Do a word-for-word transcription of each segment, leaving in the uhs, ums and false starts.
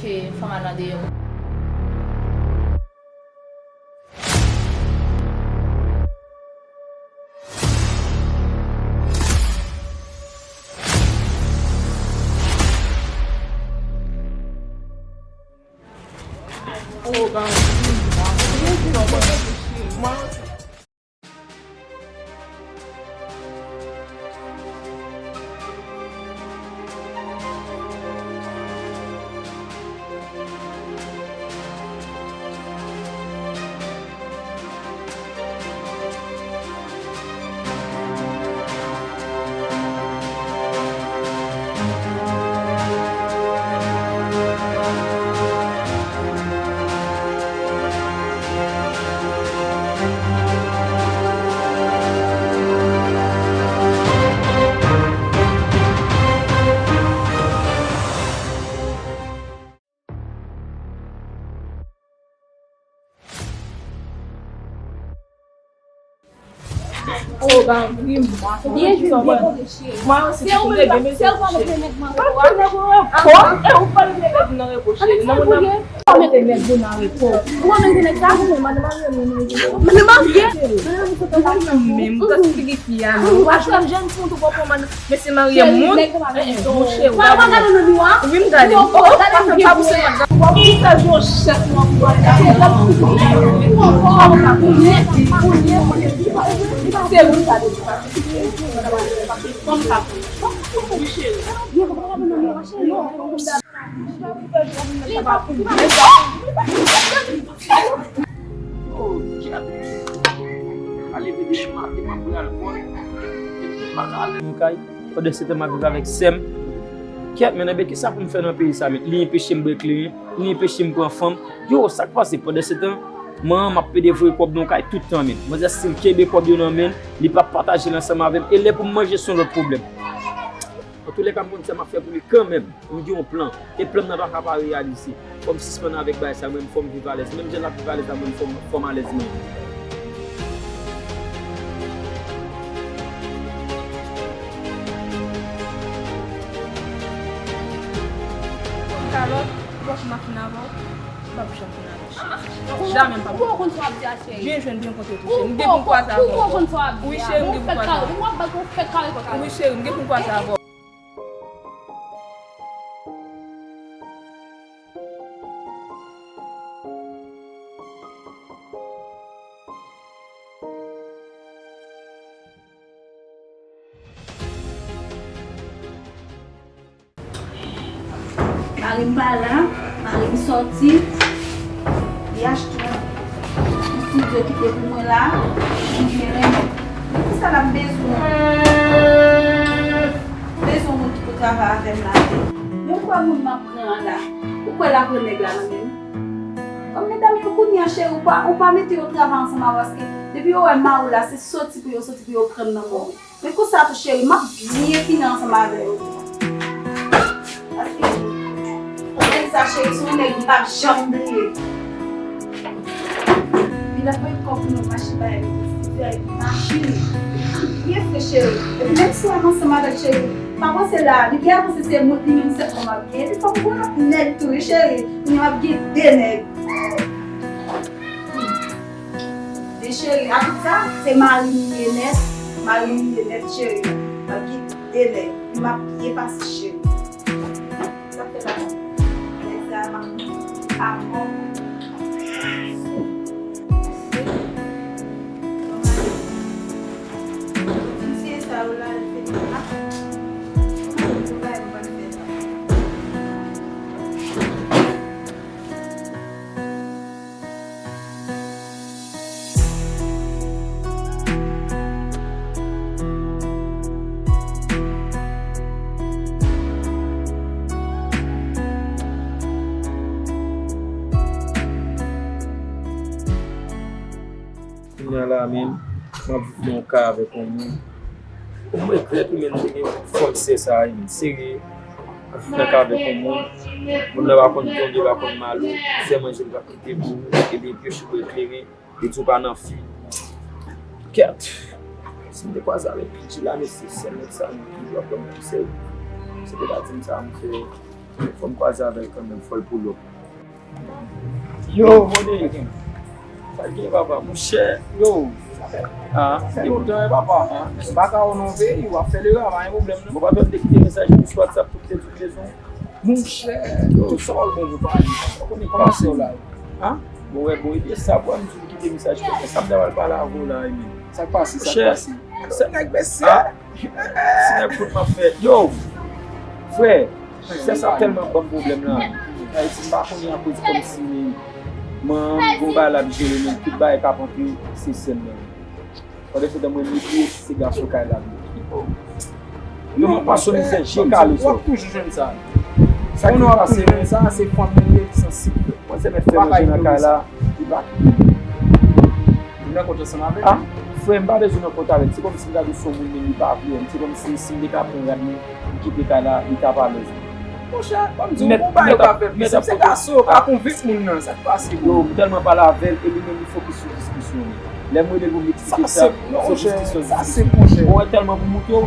Ke fanm al nan deyò. Oh, Gavin, mwen, byen jwe, byen kote, cheri. Mwen, se ou menm, se ou pa mete nèg nan repo a? Pa mete nèg nan repo, e ou pa mete nèg nan repo, cheri. Sa nèg sa pou ye? Pa mete nèg yo nan repo. Ou pa mete nèg sa? Madanm Maryani, madanm Maryani. Ou menm, ou ta figi fi a, non. Ou pa jwenn jèn fi, ou tou pran madanm. Mesye marye moun. Monchè, w pa gade nan miwa? Wi, m gade. Oh, oh, pa fè m pa pouse m ap gade. W ap pouse yon chèf nan pou w ap gade. Se ou gade. Wi, cheri. Mwen kay, pandan se tan m ap viv avèk sè m. Kèt, men anben, kisa pou m fè nan peyi sa, men? Li enpeche m bwè kleren, li enpeche m pran fanm. Yo, sa k pase? Pandan se tan, manman m ap pede voye kòb nan yon kay tout tan, men. Manzè, si l kenbe kòb yo nan men l, li p ap pataje l ansanm avè m. E lè pou m manje, se yon lòt pwoblèm. Antoulèka, m konn sa m ap fè pou li kanmenm. M gen yon plan. E plan m nan pa ka pa reyalize. Fò m sispann avèk bagay sa, mwen, fò m viv alèz. Menm jan l ap viv alèz la, mwen, fò m, fò m alèz, mwen. Kalòt, pwòch m ap fin avè w, m p ap janm fin avè w, cheri. Jamè m p ap. Ou konn sa w ap di a, cheri. Byen jwenn, byen konte tou, cheri. M gen pou m kwaze avè w. Ou konn sa w ap di a. Wi, cheri, m gen pou m kwaze avè w. Wi, cheri, m gen pou m kwaze avè w. Mari m pa la, mari m sòti, li achte yon estidyo kite pou mwen la, li byen renmen. Kisa l ap bezwen? Bezwen moun ki pou travay avè m la, wi. Men ou kwè moun m ap pran an la, ou kwè l ap pran nèg la nan men m? Kòm medam yo kounye a, cheri, ou pa, ou pa mete yo travay ansanm avè w, paske depi yo wè mari w la, se soti pou yo soti pou yo pran m nan men w. Men konsa tou, cheri, m ap byen fini ansanm avè yo tou. Paske nèg sa, cheri, se yon nèg m p ap janm bliye. Li la voye kòb pou nou mache bay li, li di ay machin. Byen fre, cheri. Epi menm si w ansanm avè l, cheri, pa panse la, li gen panse se mwen, li menm sèlman m ap gen. Epi fò m gen yon lòt nèg tou, wi, cheri. Kounye a m ap gen de nèg. Men cheri, apre sa, se mari m li ye nèt, mari m li ye nèt, cheri. M ap gen de nèg, m ap byen pase, cheri. Sa fè la, nèg sa, m ap avan. Ti mesye sa yo la, yo fè la. Yo bay mwen fè sa. Kounye a la menm, m ap viv nan yon kay avèk yon moun. Bon, m regrèt wi, men m te gen fòs sè sa a, men serye. M ap viv nan kay avèk yon moun. Moun nan pa konn tonbe, pa konn malo, fè manje, li p ap kite pou ou, epi epi yo chouke kleren, li di w pa nan fi. Kèt! Si m te kwaze avèk P J la, mesye, sèl nèg sa, m toujou ap pran m pou sèl. Si te pa di m sa, m fè. Fò m kwaze avè l kanmenm, fò l pull up. Yo, Mone. Sa k gen, papa? Monchè. Yo. Ah, sa fè lontan, wi, papa. M pa ka wè w nan peyi, w ap fè lera, pa gen pwoblèm, non. Bon, pa pè m te kite mesaj sou WhatsApp pou te di lezon. Monchè, tout sa w ap bon pou pale. Ou konnen kòman se la. Hein? Bon, wè, bon, epi sa, bro, m di w kite mesaj pou sa m ta pral pale avè w la, epi. Sa k pase, sa k pase? Se nèg mesye. Ah, se nèg kout m ap fè. Yo, frè, sè sa tèlman ban m pwoblèm la. Ayiti, m pa konnen akoz kòmsi manman m gon bagay l ap jere, men tout bagay k ap antre, se sè m nan. Pandan se tan mwen, m bliye si se gason kay la m ye. Yo, m ap pase yon mizè je kale sou. W ap toujou jwenn sa. Sa ki pase, sa, se fanm nan ye, li sansib. Mwen se mèt fè manje nan kay la, li pa kite. Ou nan kont ansanm avè l? Ah, frè, m pa bezwen nan kont avè l. Se kòmsi m ta di w se yon moun, men li pa vle. Se kòmsi si m te ka pran rad mwen, m kite kay la, li t ap alèz. Monchè, ban m di w, yon bagay yo ka fè plis. Se gason yo ka konvenk moun nan, sa k pase, bro? Yo, m tèlman pale avè l, e li menm li fokis sou diskisyon li. Lè m rele l pou m eksplike sa, se diskisyon, diskisyon. Bon, wè tèlman pou moute w,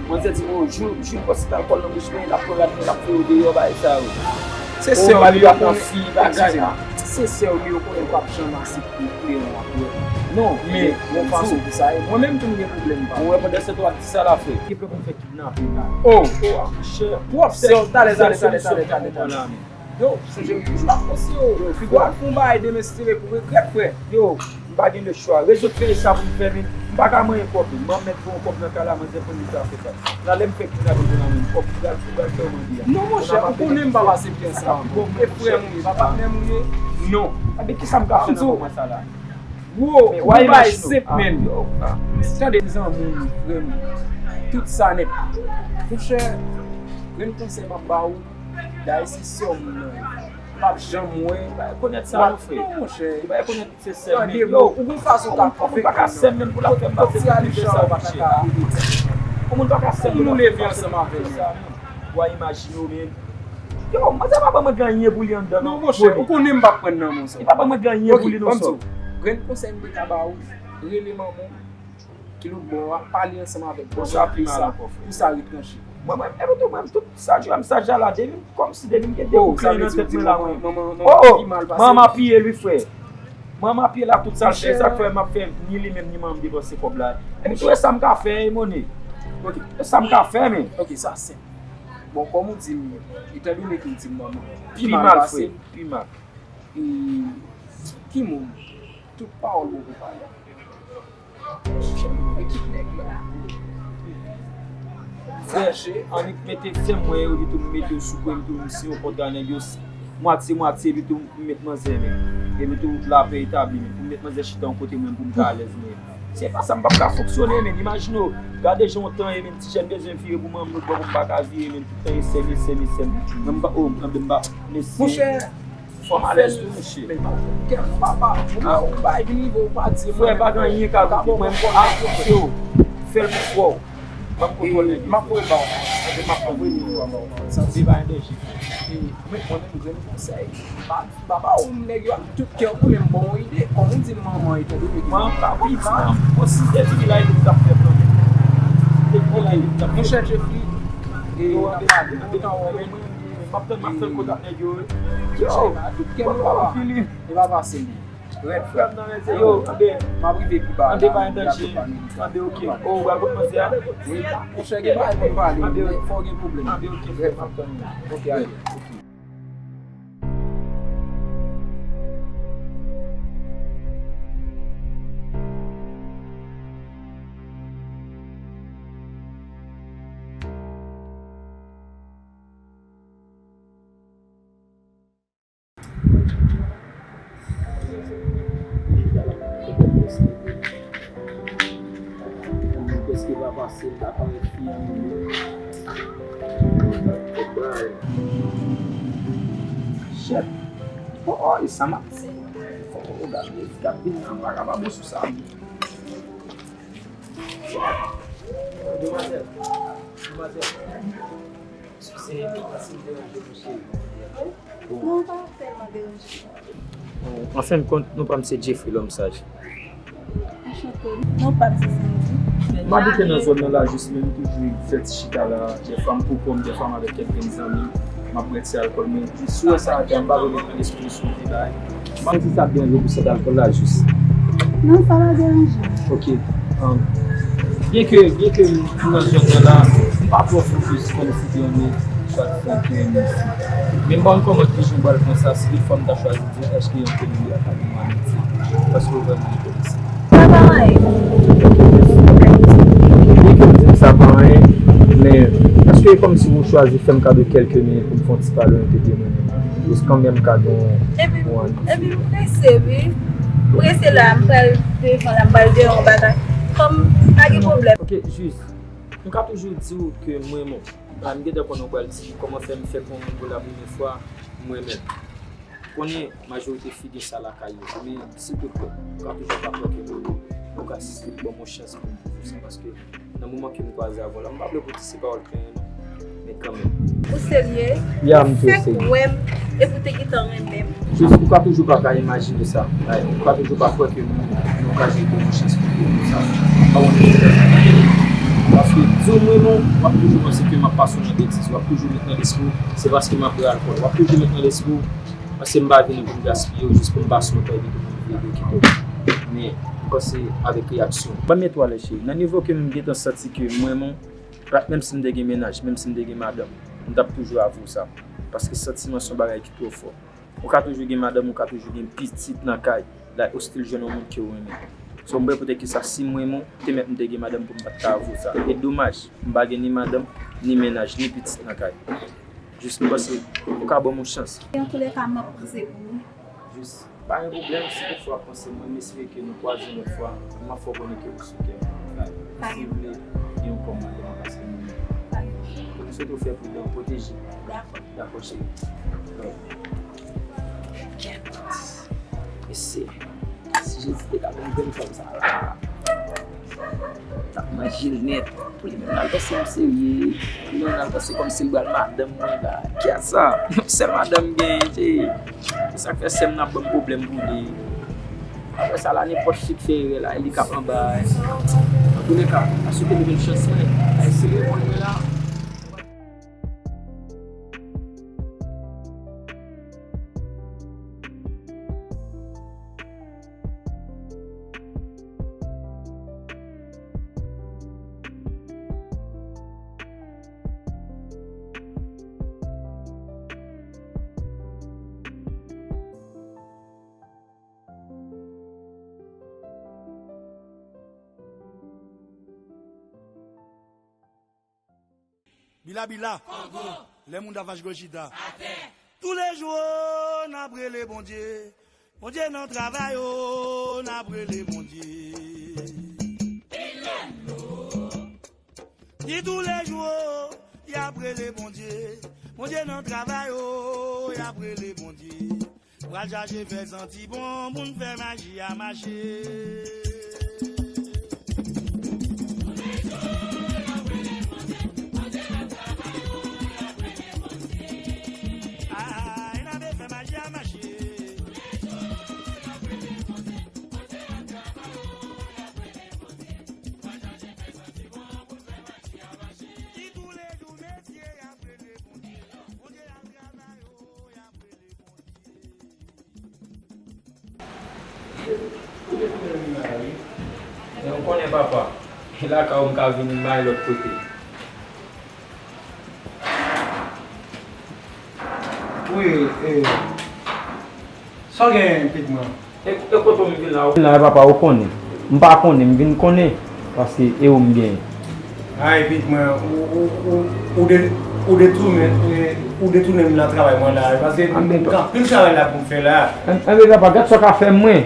mwen se di, bon, jou, jou pòs alkòl nan bouch mwen, l ap pran rad mwen, l ap voye w deyò, bagay sa yo. Se sè w li yo konnen, se sè w li yo konnen p ap janm aksepte kleron ap wè. Non, men yon fason pou sa ye. Mwen menm tou m gen pwoblèm pa m. Mwen pandan se tan w ap di sa la, frè. Ki pwoblèm pou m fè kidnape la? Oh, oh, monchè. Twòp sè, talè, talè, talè, talè, talè, talè. Yo, sonje m toujou ap panse yo. Yo, frè. Ou al fè yon bagay demen si te vle pou regrèt, frè. Yo, m pa gen lechwa. Rezo fè e sa pou m fè, men m pa ka manyen kòb. M mèt voye yon kòb nan kay la, manzè konn li sa fè sa. Talè m fè kidnape pou nan men m. Kòb pou pral, pou pral fè yo mande a. Non, monchè, ou konnen m pa pase pye ansanm avè w. E frè m ou ye, pa patnè m ou ye. Non. Ebyen, kisa m ka fè nan moman sa la? Bro, ou bay senp men. Tande zanmi m, frè m. Tout sa nèt. Monchè, grenn konsèy m ap ba ou, dayè se sè w moun nan ye. M ap janm wè. Li pa rekonèt sa, non, frè. Non, monchè. Li pa rekonèt se sè l, men yo, ou gon fason w ka konvenk moun nan. Kòm li pa ka sè m menm pou l ap fè m pase tout sa, monchè. Yon moun pa ka sè m pou l ap fè m pase tout sa, men. W a imajine w, men. Yo, manzè pa ban mwen gen anyen pou li anndan, non. Non, monchè, ou konnen m p ap pran nan men w sa. Li pa ban mwen gen anyen pou li, non, sa. Ok, ban m di w, grenn konsèy m te ka ba ou, rele manman w ki lòtbò a, pale ansanm avèk bòs la pou sa, pou sa retranche. Mwen, mwen, epi tou, mwen, tout sa, jwè m sa, jala, depi m, kòmsi depi m gen de kout nan tèt mwen la, mwen. Oh, manman apiye l wi, frè. Manman apiye l ak tout sa l fè, sa k fè m ap fè ni li menm ni manman m depanse kòb la. Epi tou, e sa m ka fè, e Mone. Ok. E sa m ka fè, men. Ok, sa senp. Bon, kòm ou di m, etandone ke w di m manman, pi mal pase m. Pi mal, frè, pi mal. E, ki moun? Tout pawòl bon pou pale. Ekip nèg la. Frè, annik mete fè mwen yo, epi tou m mete yo sou kwen, epi tou m siyen yon kontra nèg yo, mwatye mwatye, epi tou m met manzè, men. Epi tou lapè etabli, men. Pou m met manzè chita yon kote mwen, pou m ka alèz mwen. Se pa sa, m p ap ka fonksyone, men. Imajine w, gade jan w tan ye, men. Ti jèn bezwen vire pou manman m lòtbò, pou m pa ka vire, men. Tout tan e sè m, e sè m, e sè m. Men m pa, oh, m pa, mesye. Monchè, fò m alèz tou, mesye. Men pa gen kè non, papa. Ou bay vin rive, ou pa di frè, pa gen anyen ka rive mwen. M ap fè w. Fè l pou frè w. M ap kontwole nèg yo. M ap voye ba w. M ap voye nimewo a ba w. Sa se pa enbeji. E mwen, mwen menm, grenn konsèy. Pa, pa ba w nèg yo ak tout kè w, non, men m ba w yon ide. Kòm ou di m manman, etandone ke manman pa pi mal. Bon, si te vini la, epi m t ap fè plan. Te vini la, epi m t ap fè plan. Monchè Jeffrey, e, n ap pale. Antoulèka, w wè, men. M ap tann, m ap tann kontak nèg yo, wi. Yo, tout kè m, papa. E pa pase li. Rèd, frè. Yo, anben, m ap rive pi ba la, anben, pa gen danje. Anben, ok. O, ou pral pot manzè a? Wi, monchè, gen bagay pou m pale, men fò gen pwoblèm. Anben, ok, frè, m ap tann ou. Ok, ale. Ok. Prèske pa pase, m ta parèt fini. Shit. Oh, oh, e sa m ap di. Oh, gade, gade, vin nan, m pa ka pa bon sou sa. Demwazèl, demwazèl, eskize m si m deranje nou, cheri. Non, w pa tèlman deranje. An fen de kont, non pa m se Jeffrey Lòm Saj. Anchante. Non pa m se Sandy. M abite nan zòn nan la jis, men m toujou fè ti chita la. Dèfwa m pou kò m, dèfwa m avèk kèk grenn zanmi. M ap bwè ti alkòl, men si w wè sa atè, m pa vle met nan lespri m sou vye bagay. M pa konn si sa ap deranje w pou sèt alkòl la, jis. Non, sa pa deranje. Ok. Um, byen ke, byen ke m nan zòn nan la, m pa twò fokis kòmsi te renmen chwazi fè yon P M isi. Men m pa konn kòman ki jan m pral pran sa, si toutfwa m ta chwazi di, èske yon P M isi a ka ban m amitye? Paske w vrèman enterese. Sa pa anyen. Byen ke w di m sa pa anyen, men èske e kòmsi w chwazi fè m kado kèlke minit pou m fè yon ti pale w enpe de mwen menm? Jis kanmenm kado yon, epi, yon epi m prese, wi. M prese la, m pral devan la, m pral dèyè yon bagay. Kòm, pa gen pwoblèm. Ok, jis, m ka toujou di w ke m renmen w. La, m gentan konnen w pral di, kòman fè m fè pou yon moun pou la premyè fwa, m renmen l. Konnen majorite fi gen sa lakay yo, men silvouplè, ou ka toujou pa kwè ke mwen, ou ka sispèk ban m yon chans pou m pwouve w sa, paske nan moman ke m kwaze avè w la, m pa vle pou w di se pawòl plenyen non, men kanmenm. Ou serye? Ya, m tou serye. Fèk wè m, epi w te gentan renmen m. Jis, ou ka toujou pa ka imajine sa. Like, ou ka toujou pa kwè ke mwen, mwen ka jwenn yon chans pou m pwouve w sa. Pa wont pou sa. Paske di w m renmen w, w ap toujou panse ke m ap pase w nan betiz, w ap toujou met nan lespri w, se paske m ap bwè alkòl. W ap toujou met nan lespri w, paske m pa vini pou m gaspiye w, jis pou m pase yon tan epi tou pou m vire do kite w. Men, m panse avèk reyaksyon. Ban m etwal, cheri. Nan nivo ke m gentan santi ke m renmen w, menm si m te gen mennaj, menm si m te gen madanm, m t ap toujou avè w sa. Paske santiman se yon bagay ki twò fò. Ou ka toujou gen madanm, ou ka toujou gen pitit nan kay. Like, ou still jwenn yon moun ke w renmen. So, m pa wè poutèt kisa si m renmen w, te mèt m te gen madanm pou m pa t ka avè w sa. E domaj, m pa gen ni madanm, ni mennaj, ni pitit nan kay. Jis m panse, ou ka ban m yon chans. Antoulèka, m ap panse pou ou. Jis, pa gen pwoblèm, si toutfwa w ap panse mwen, m espere ke nou kwaze yon lòt fwa, m ap fè w konnen ke ou sou kè m. Like, si w vle gen yon kòm madanm, paske m renmen w. M swete w fè pridan, pwoteje. Dakò. Dakò, cheri. Love. Kèt. Mesye, si Jezi te ka ban m grenn fanm sa la, m t ap manje l nèt. Pou li menm l al panse m serye, pou li menm l al panse kòmsi m pral madanm mwen la. Kiyès sa? Yon sèl madanm m genyen, cheri. Se sa k fè sè m nan ap ban m pwoblèm pou li. Apre sa la, nenpòt fi k fè erè la, e li k ap anba. Antoulèka, m ta swete nou jwenn chans mwen. Ay, serye mwen, mwen la. Bila bila. Kongo. Lè moun da vache gòj chita. Atè. Toulejou n ap rele Bondye. Bondye nan travay o, n ap rele Bondye. Ni toulejou o, y ap rele Bondye. Bondye nan travay o, y ap rele Bondye. Pral chache fè santi bon, moun fè maji a mache. Ay, n ap fè maji a mache. Ki toulejou mesye y ap rele Bondye. Bondye ap travay o, y ap rele Bondye. Ou te tounen vin la, wi. Men ou konnen, papa, e lakay ou m ka vini, m pa gen lòt kote. Wi, e, sa w gen, pitit mwen? E, e kote w m vin la, ou vin la, papa, ou konnen. M pa konnen, m vin konnen, paske e ou m genyen. Ay, pitit mwen, ou, ou, ou, ou de-, ou detounen, e, ou detounen m nan travay mwen la, paske m gen anpil travay la pou m fè la. An, anben, papa, gad sa w ka fè mwen.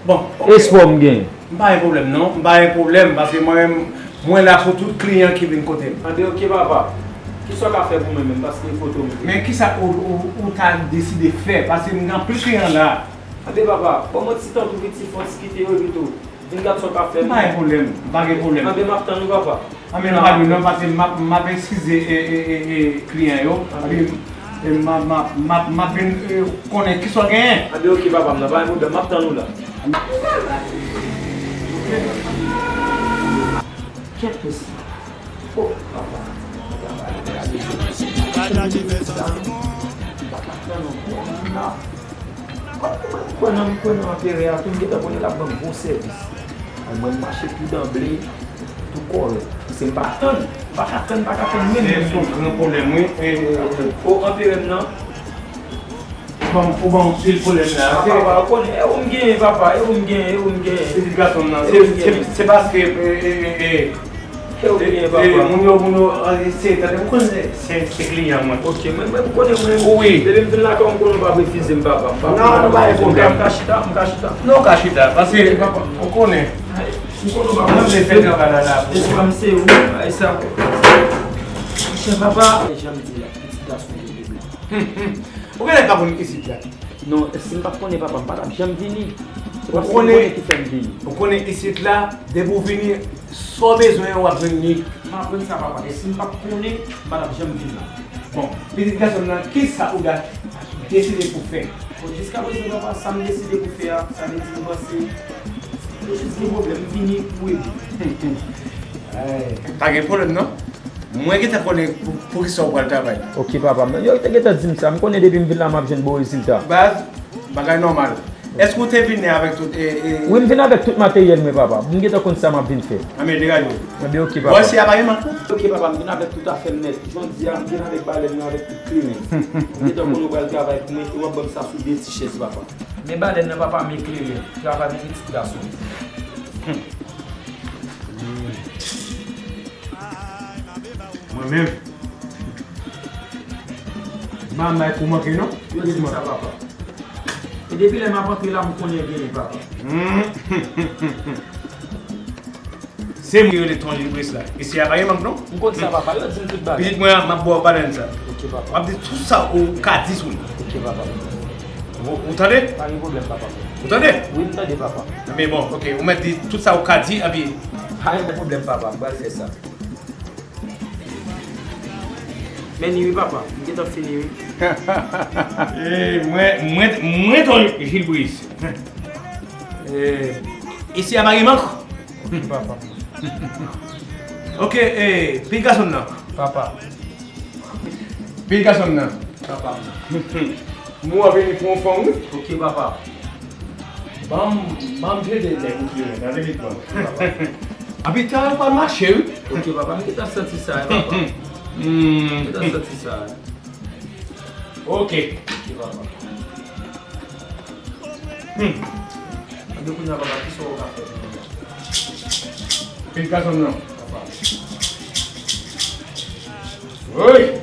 Bon, ok. Espwa m genyen. M pa gen pwoblèm, non. M pa gen pwoblèm, paske mwen menm, mwen la pou tout kliyan ki vin kote m. Anben, ok, papa. Kisa w ka fè pou mwen menm, paske e kote w m vin. Men kisa ou, ou, ou ta deside fè? Paske m gen anpil kliyan la. Anben, papa, ban mwen ti tan tou piti, fè yon ti kite yo, epi tou. Vin gad sa w ka fè. M pa gen pwoblèm, m pa gen pwoblèm. Anben, m ap tann ou, papa. Anben, m pa vin non, paske m ap, m ap eskize, e, e, e, e, kliyan yo. Anben, e, m ap, m ap, m ap, m ap vin, e, konnen kisa w genyen. Anben, ok, papa m nan, pa gen pwoblèm, m ap tann ou la. Kèt mesye. Oh, papa. Kwè nan, kwè nan anperè a tou, m gentan konnen l ap ban m bon sèvis. Mwen, m mache tou danble, tou kòrèk. Paske m pa tann, m pa ka tann, m pa ka tann menm. Se yon gran pwoblèm, wi. E, e, e. O, anperè m nan. Ou ban m, ou ban m anpil pwoblèm la. Ah, papa, ou konnen, e ou m genyen, papa, e ou m genyen, e ou m genyen. Pitit gason m nan, se, se, se paske, e, e, e, e, E, ou byen, e, papa. Moun yo, moun yo, a, se, tande, ou konn se, se, se kliyan mwen. Ok, mwen, mwen, ou konnen mwen. Wi. Depi m vin lakay ou, m konnen ou p ap refize m, papa. M p ap refize m. Non, pa gen pwoblèm. M ka chita, m ka chita. Non, ou ka chita, paske, papa, ou konnen. Ay, m konnen ou p ap refize m. Mwen vle fè travay la, la. Espwa m se ou, ay sa. Monchè, papa. Jan m di la, pitit gason yo bebe. Ou genlè pa konn isit la. Non, si m pa t konnen papa m, m pa t ap janm vini. Se paske m konnen ki fè m vini. Ou konnen isit la, depi w vini, sa w bezwen an, w ap jwenn li. M aprann sa, papa. E si m pa t konnen, m pa t ap janm vin la. Bon, pitit gason m nan, kisa ou deside pou fè? Bon, jiskaprezan, papa, sa m deside pou fè a, sa vle di m panse, yo jis gen pwoblèm, m vini pou ede. Ay, pa gen pwoblèm, non. Mwen gentan konnen pou, poukisa w pral travay. Ok, papa. Men yo te gentan di m sa. M konnen depi m vin la, m ap jwenn bon rezilta. Baz, bagay nòmal. Èske w te vini avèk tout, e, e... Wi, m vin avèk tout materyèl mwen, papa. M gentan konn sa m ap vin fè. Anben, degaje w. Anben, ok, papa. Bon, si a pa gen mank, non? Ok, papa, m vin avèk tout afè m nèt. Jodi a, m vin avèk balèn nan, avèk tout kleren. M gentan konnen w pral travay pou mwen, e w ap ban m sa sou de ti chèz, papa. Men balèn nan, papa, men kleren. Travay pou pitit gason. Mwen menm, m pa bay kou manke non. Yo di sa, papa. E depi lè m ap antre la, m konnen genyen, papa. Se mwen yo rele Ton Gilbris la. Isi a pa gen mank non. M konn sa, papa. Yo di m tout bagay. Pitit mwen an, m ap ba w balèn sa. Ok, papa. M ap di tout sa ou ka di sou li. Ok, papa. Ou, ou tande? Pa gen pwoblèm, papa. Ou tande? Wi, m tande, papa. Men bon, ok. Ou mèt di tout sa ou ka di, epi... Pa gen pwoblèm, papa. M pral fè sa. Men ni wi, papa. M gentan fini, wi. Eh, mwen, mwen, mwen Ton Gilbris. Eh, isi a pa gen mank? Ok, papa. Ok, eh, pitit gason m nan. Papa. Pitit gason m nan. Papa. Mwen vini pou yon fanm, wi. Ok, papa. Ban m, ban m jete nèg ou ki yo, nan limit mwen. Epi tan an pral mache, wi. Ok, papa, m gentan santi sa, wi, papa. M gentan santi sa, wi. Ok. Ok, papa. Hmm. Anben, kounye a, papa, kisa w ka fè pou mwen? Pitit gason m nan. Papa. Woy!